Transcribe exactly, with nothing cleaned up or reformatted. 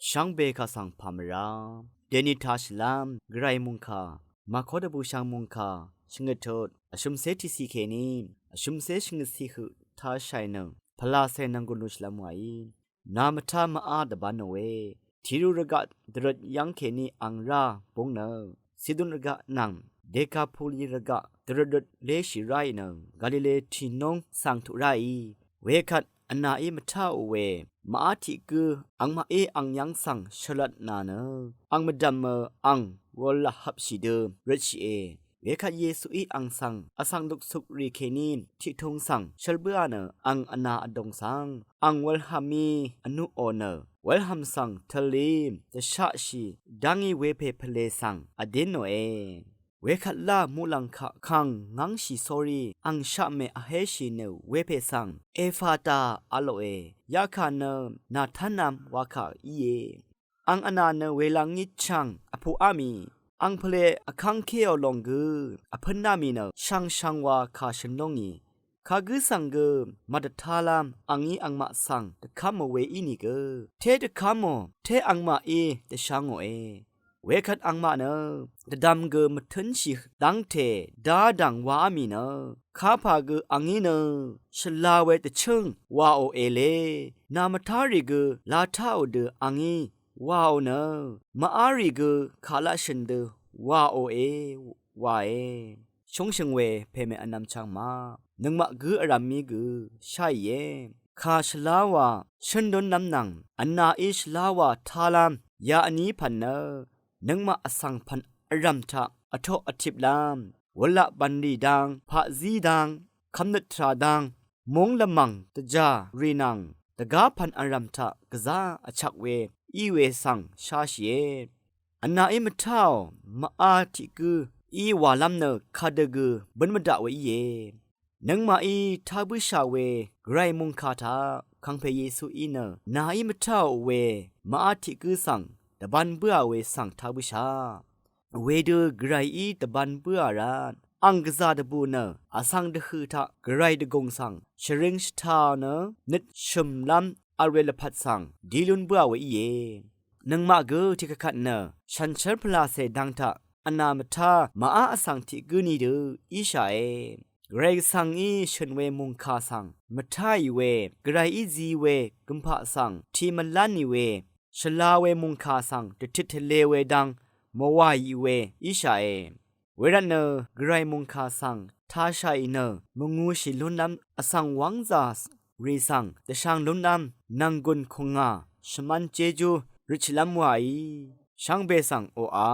shvngbe kaq svng pà mvrá. Dèni tashìlv́m gvray mòngkà, màkó dvbùshv̀ng mòngkà, shvngøt tut vshø̀mcé tiqciq kèní vshø̀mcé shvngøtciq høq tashàì nø pvlacè nv̀nggùn lushìlv́m wàí. Nà mvtá mvá dvbān nòe. Tiru rvgaq dvrøt yv́ng kèní ang rá búng nø, Sidon rvgaq nvng Dekapoli rvgaq dvrøtrøt léshì ráì nø, Galile tìnúng svng tuq ráì. Wekvt vnàí mvtáò we, mvá tiq gǿ angmaqí ang yv́ng svng shø̀lvtnà nø, ang mvdv̀mø ang wulvhvpshì dø røtshìe. Wekvt Yesuí ang svng vsvng luksukrì kèní tiqtung svng shvlbǿà nø, ang vnā vdùng svng ang wulvhvmí vnuqò nø, wulvhvm svng tvlí dvshaqshì dv́ngí wepè pvlē svng vdín nòe. Wekvt lá muqlàng kaq kàng ngv́ngshì sórí ang shaqmè vhéshì nø wepè svng Efata v̄lòe. Yaqkà nø Nàtánv̄m wakà íe. Ang vnà nø wèlvng í chv̀ng vpuqá mì, ang pvlē vkv́ngkéò lòng gø vpǿná mì nø shvngshvngwa kà shø̀n lú ngì. Kagǿ svng gø màdvtálv́m angí angmaq svng dvkv́mò we ínìgø, té dvkv́mò, té angmaqí dvshvngòe. Wekvt angmaq nø dvdvm gø mvtǿnshì dv́ngte dá dv̀ng waá mì nø, kapà gø angí nø shvla we dvchǿng wàò èle. Nà mvtá rì gø latáò dø angí wàò nø, mvárì gø kàlaqshø̀n dø wàòe, wàe. Shúngshø̀ng we pèmè vnvm chvngmaq nøngmaq gǿ vrv̀m mí gø sháìe. Kà shvláwà shǿn lúnlv́m nvng vnàí shvláwà tálv́m yà vní pv̀n nø, nøngmaq vsvng pv̀n vrv̀m taq vtoq vtiplv́m, wulaq bv̀nlì dang, paqzí dang, kvmnøt tvrà dang, múng lvmv̀ng dvjà rì nvng dvgá pv̀n vrv̀m taq gvzá vchvk we í we svng sháshìe. Vnàí mvtáò mvá tiq gǿ í wàlv́m nø kadø gø bǿn mvdaq we íe. Nøngmaqí tá bǿshà we gvray mòngkà taq kàngpè Yesuí nø nàí mvtáò we mvá tiq gǿ svng dvbān bǿà we svng tá bǿshà. Wedø gvrayí dvbān bǿà rvt ang gvzà dvbù nø vsvng dvhø̀ taq gvray dvgùng svng shvring shvtā nø nøt shø̀mlv́m vl we lvpat svng dí lún bǿà we íe. Nøngmaq gø tiqkvkvt nø shànshér pvlàcè dang taq vnà mvtá mvá vsvng tiq gǿ ni dø íshàe. Gvray Gvsvngí shø̀n we mòngkà svng mvtáì we, gvrayí zi we gømpaq svng tiq mvlá nì we, shvla we mòngkà svng dvtit tvlē we dang mvwàì we íshàe. Wervtnø gvray mòngkà svng tāshàì nø mvngūshì lúnlv́m vsvng wv́ngzà rì svng dvshvng lúnlv́m nv̀nggùn kùngà shvmv́n jejú røtshìlv́m wàí shvngbe svng oqà.